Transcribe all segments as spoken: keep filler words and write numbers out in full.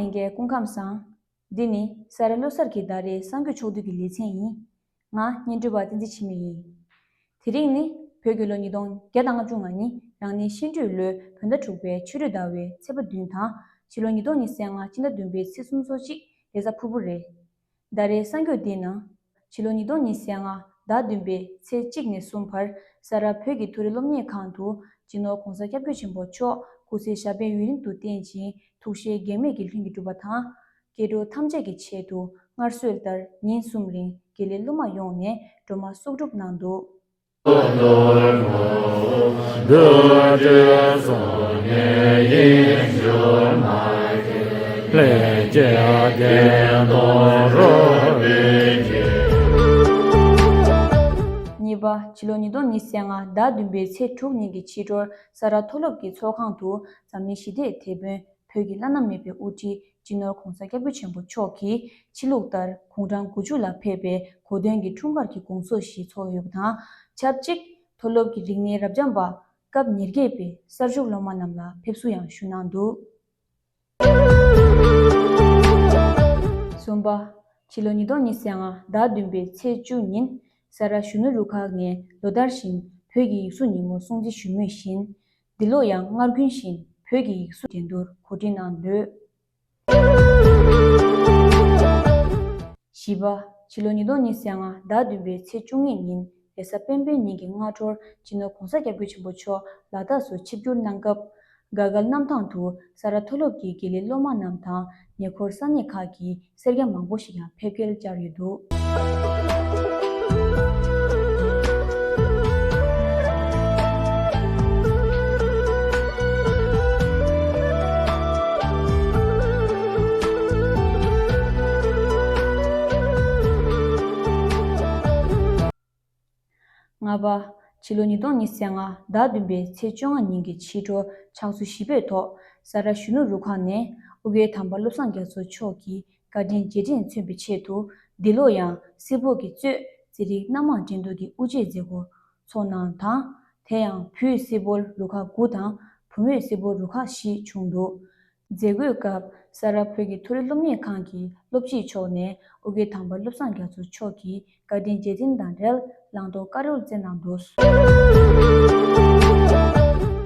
ལྷན་རྒྱས་སྐུ་ཁམས་བཟང་། འདི་ནི་ས་རཱ་བློ་གསར་གྱི་ཟླ་རེའི་གསར་འགོད་ཕྱོགས་བསྡུས་ཀྱི་ལེ་ཚན་ཡིན། ང་སྙན་སྒྲོན་པ་བསྟན་འཛིན་འཆི་མེད་ཡིན། དེ་རིང་ནི་བོད་ཀྱི་ལོ་ཉིས་སྟོང་བརྒྱ་དང་ལྔ་བཅུ་ང་གཉིས་རང་ནི་ཤིང་འབྲུག་ལོའི་བོད་ཟླ་དྲུག་པའི་ཆུ་རེས་ཟླ་བའི་ཚེས་པ་བདུན་དང་། ཕྱི་ལོ་ཉིས་སྟོང་ཉི་ཤུ་རྩ་ལྔ་སྤྱི་ཟླ་བདུན་པའི་ཚེས་སུམ་ཅུ་སོ་གཅིག་རེས་གཟའ་ཕུར་བུ་རེད། ཟླ་རེའི་གསར་འགོད་འདིའི་ནང་། ཕྱི་ལོ་ཉིས་སྟོང་ཉི་ཤུ་རྩ་ལྔ་ཟླ་བདུན་པའི་ཚེས་གཅིག་ནས་གསུམ་བར་ས་རཱ་བོད་ཀྱི་མཐོ་རིམ་སློབ་གཉེར་ཁང་དུ་སྤྱི་ནོར་༧གོང་ས་༧སྐྱབས་མགོན་ཆེན་པོ་མཆོག་སྐུ་ཚེ་ཞབས་པད་ཡུན་རིང་དུ་བརྟན་ཅིང་ཐུགས་བཞེད་གེགས་མེད་ཀྱི་ལྷུན་གྱིས་གྲུབ་པ་དང་། སྐྱེ་འགྲོ་ཐམས་ཅད་ཀྱི་ཆེད་དུ་སྔར་སྲོལ་ལྟར་ཉིན་གསུམ་རིང་དགེ་ལས་སློབ་མ་ཡོངས་ནས་སྒྲོལ་མ་གསོག་སྒྲུབ་གནང་འདུག། གཉིས་པ། ཕྱི་ལོ་ཉིས་སྟོང་ཉི་ཤུ་རྩ་ལྔ་ཟླ་བདུན་པའི་ཚེས་དྲུག་ཉིན་གྱི་ཕྱི་དྲོར་ས་རཱ་མཐོ་སློབ་ཀྱི་ཚོགས་ཁང་དུ་འཛམ་གླིང་ཞི་བདེའི་དེད་དཔོན་བོད་ཀྱི་བླ་ན་མེད་པའི་དབུ་ཁྲིད་སྤྱི་ནོར་༧གོང་ས་༧སྐྱབས་མགོན་ཆེན་པོ་མཆོག་གིས་ཕྱི་ལུགས་ལྟར་དགུང་གྲངས་དགུ་བཅུ་ལ་ཕེབས་པའི་གོ་སྟོན་གྱི་འཁྲུངས་སྐར་གྱི་དགོང་ཚོགས་ཤིག་ཚོགས་ཡོད་པ་དང་། ཆབས་ཅིག་མཐོ་སློབ་ཀྱི་རིག་གནས་རབ་འབྱམས་པ་སྐབས་ཉེར་བརྒྱད་པའི་གསར་ཞུགས་སློབ་མ་རྣམས་ལ་ཕེབས་བསུ་ཡང་ཞུས་གནང་འདུག། གསུམ་པ། ཕྱི་ལོ་ཉིས་སྟོང་ཉི་ཤུ་རྩ་ལྔ་ཟླ་བདུན་པའི་ཚེས་བཅུ་ཉིན་ས་རཱ་གཞོན་ནུ་རུ་ཁག་ནས་ལོ་ལྟར་བཞིན་བོད་ཀྱི་ཡིག་གཟུགས་ཉིན་མོ་སྲུང་བརྩི་ཞུ་མུས་བཞིན། འདི་ལོ་ཡང་སྔར་རྒྱུན་བཞིན་བོད་ཀྱི་ཡིག་གཟུགས་འགྲན་བསྡུར་གོ་སྒྲིག་གནང་འདུག། བཞི་པ། ཕྱི་ལོ་ཉིས་སྟོང་ཉི་ཤུ་རྩ་ལྔ་ཟླ་བདུན་པའི་ཚེས་བཅུ་གཉིས་ཉིན་རེས་གཟའ་སྤེན་པའི་ཉིན་གྱི་སྔ་དྲོར་སྤྱི་ནོར་༧གོང་ས་༧སྐྱབས་མགོན་ཆེན་པོ་མཆོག་ལ་དྭགས་སུ་ཆིབས་བསྒྱུར་གནང་སྐབས། དགའ་དགའ་གནམ་ཐང་དུ་ས་རཱ་མཐོ་སློབ་ཀྱི་དགེ་ལས་སློབ་མ་རྣམས་དང་ཉེ་འཁོར་ས་གནས་ཁག་གི་སེར་སྐྱ་མང་པོ་ཞིག་ཡང་ཕེབས་སྐྱེལ་བཅར་ཡོད་འདུག། ལྔ་པ། ཕྱི་ལོ་ཉིས་སྟོང་ཉི་ཤུ་རྩ་ལྔ་ཟླ་བདུན་པའི་ཚེས་བཅོ་ལྔ་ཉིན་གྱི་ཕྱི་དྲོ་ཕྱག་ཚོད་བཞི་པའི་ཐོག་ས་རཱ་གཞོན་ནུ་རུ་ཁག་ནས་ཨོ་རྒྱན་དམ་པ་བློ་བཟང་རྒྱ་མཚོ་མཆོག་གི་བཀའ་དྲིན་རྗེས་དྲན་མཚོན་པའི་ཆེད་དུ། འདི་ལོ་ཡང་སིལ་སྤོལ་གྱི་གཙོས་རྩེད་རིགས་སྣ་མང་འགྲན་བསྡུར་གྱི་དབུ་འབྱེད་མཛད་སྒོ་ཚོགས་གནང་དང་། དེ་ཡང་བུའི་སིལ་སྤོལ་རུ་ཁག་དགུ་དང་བུ་མོའི་སིལ་སྤོལ་རུ་ཁག་བཞི་བྱུང་འདུག། མཛད་སྒོའི་སྐབས་ས་རཱ་བོད་ཀྱི་མཐོ་རིམ་སློབ་གཉེར་ཁང་གི་སློབ་སྤྱི་མཆོག་ནས་ཨོ་རྒྱན་དམ་པ་བློ་བཟང་རྒྱ་མཚོ་མཆོག་གི་བཀའ་དྲིན་རྗེས་དྲན་དང་འབྲེལ་བླང་དོར་བཀའ་འོལ་སྩལ་གནང་འདུག།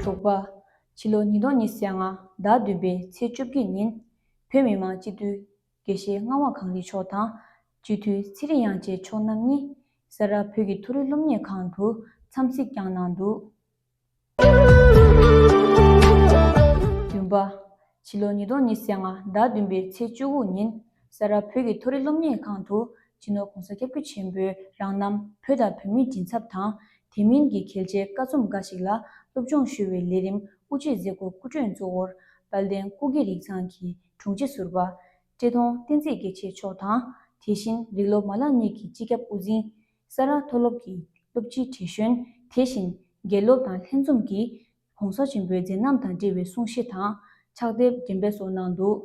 དྲུག་པ། ཕྱི་ལོ་ཉིས་སྟོང་ཉི་ཤུ་རྩ་ལྔ་ཟླ་བདུན་པའི་ཚེས་བཅོ་བརྒྱད་ཉིན་བོད་མི་མང་སྤྱི་འཐུས་དགེ་བཤེས་ངག་དབང་གངས་རི་མཆོག་དང་སྤྱི་འཐུས་ཚེ་རིང་དབྱངས་ཅན་མཆོག་རྣམ་གཉིས་ས་རཱ་བོད་ཀྱི་མཐོ་རིམ་སློབ་གཉེར་ཁང་དུ་འཚམས་གཟིགས་བསྐྱངས་གནང་འདུག། བདུན་པ། ཕྱི་ལོ་ཉིས་སྟོང་ཉི་ཤུ་རྩ་ལྔ་ཟླ་བདུན་པའི་ཚེས་བཅུ་དགུ་ཉིན་ས་རཱ་བོད་ཀྱི་མཐོ་རིམ་སློབ་གཉེར་ཁང་དུ་སྤྱི་ནོར་༧གོང་ས་༧སྐྱབས་མགོན་ཆེན་པོའི་རང་རྣམ་བོད་དང་བོད་མིའི་མགྲིན་ཚབ་དང་དེ་མིན་གྱི་གལ་ཆེའི་བཀའ་རྩོམ་འགའ་ཞིག་ལ་སློབ་སྦྱོང་ཞུ་བའི་ལས་རིམ་དབུ་འབྱེད་མཛད་སྒོ་སྐུ་མགྲོན་གཙོ་བོར་དཔལ་ལྡན་སྐུ་སྒེར་ཡིག་ཚང་གི་དྲུང་ཆེ་ཟུར་པ་བཀྲས་མཐོང་བསྟན་འཛིན་དགེ་བཤེས་མཆོག་དང་། དེ་བཞིན་རིགས་སློབ་མ་ལག་གཉིས་ཀྱི་སྤྱི་ཁྱབ་དབུ་འཛིན། ས་རཱ་མཐོ་སློབ་ཀྱི་སློབ་སྤྱི་བགྲེས་གཞོན། དེ་བཞིན་དགེ་སློབ་དང་ལྷན་འཛོམས་ཀྱིས་༧གོང་ས་ཆེན་པོའི་མཛད་རྣམ་དང་འབྲེལ་བའི་གསུང་བཤད་དང་ཕྱག་དེབ་འགྲེམས་སྤེལ་སོགས་གནང་འདུག།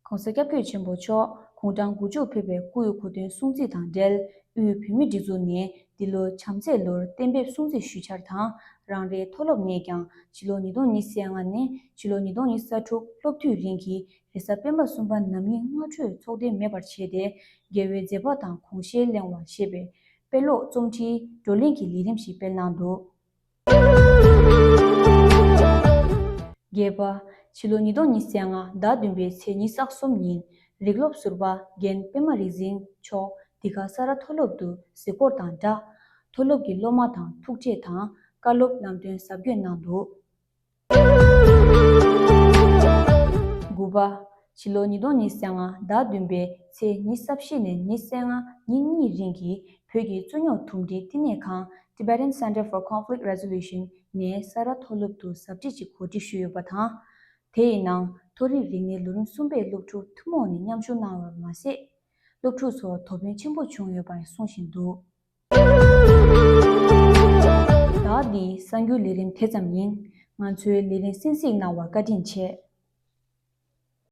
༧གོང་ས་༧སྐྱབས་མགོན་ཆེན་པོ་མཆོག་དགུང་གྲངས་དགུ་བཅུ་ཕེབས་པའི་སྐུའི་གོ་སྟོན་སྲུང་བརྩི་དང་འབྲེལ། དབུས་བོད་མིའི་སྒྲིག་འཛུགས་ནས་འདི་ལོ་བྱམས་བརྩེའི་ལོར་གཏན་འབེབས་སྲུང་བརྩི་ཞུས་འཆར་དང་། རང་རེའི་མཐོ་སློབ་ནས་ཀྱང་ཕྱི་ལོ་ཉིས་སྟོང་ཉི་ཤུ་རྩ་ལྔ་ནས་ཕྱི་ལོ་ཉིས་སྟོང་ཉི་ཤུ་རྩ་དྲུག་སློབ་དུས་རིང་གི་རེས་གཟའ་སྤེན་པ་གསུམ་པ་ནམ་ཉིན་སྔ་དྲོས་ཚོགས་ཐེངས་མེད་པར་བྱས་ཏེ། རྒྱལ་བའི་མཛད་པ་དང་དགོངས་བཞེད་གླེང་བ་ཞེས་པའི་དཔེ་ཀློག་རྩོམ་འབྲིའི་བགྲོ་གླེང་གི་ལས་རིམ་ཞིག་སྤེལ་གནང་འདུག། བརྒྱད་པ། ཕྱི་ལོ་ཉིས་སྟོང་ཉི་ཤུ་རྩ་ལྔ་ཟླ་བདུན་པའི་ཚེས་ཉི་ཤུ་རྩ་གསུམ་ཉིན་རིགས་སློབ་ཟུར་པ་རྒན་པད་མ་རིག་འཛིན་མཆོག་འདི་ག་ས་རཱ་མཐོ་སློབ་ཏུ་གཟིགས་སྐོར་དང་སྦྲགས། མཐོ་སློབ་ཀྱི་སློབ་མ་དང་ཐུག་འཕྲད་དང་བཀའ་སློབ་ལམ་སྟོན་ཟབ་རྒྱས་གནང་འདུག། དགུ་པ། ཕྱི་ལོ་ཉིས་སྟོང་ཉི་ཤུ་རྩ་ལྔ་ཟླ་བདུན་པའི་ཚེས་ཉི་ཤུ་རྩ་བཞི་ནས་ཉི་ཤུ་རྩ་ལྔ་ཉིན་གཉིས་རིང་གི་བོད་ཀྱི་རྩོད་རྙོག་དུམ་སྒྲིལ་བསྟི་གནས་ཁང་Tibetan Center for Conflict Resolution ནས་ས་རཱ་མཐོ་སློབ་ཏུ་ཟབ་ཁྲིད་ཅིག་གོ་སྒྲིག་ཞུས་ཡོད་པ་དང་། དེ་ཡི་ནང་མཐོ་རིམ་རིག་གནས་ལོ་རིམ་གསུམ་པའི་སློབ་ཕྲུག་ཐུན་མོང་ནས་མཉམ་ཞུགས་གནང་བར་མ་ཟད། སློབ་ཕྲུག་ཚོར་དོ་ཕན་ཆེན་པོ་བྱུང་ཡོད་པ་གསུང་བཞིན་འདུག། ད་འདི་གསར་འགྱུར་ལས་རིམ་དེ་ཙམ་ཡིན། ང་ཚོའི་ལས་རིམ་གསན་གཟིགས་གནང་བར་བཀའ་དྲིན་ཆེ།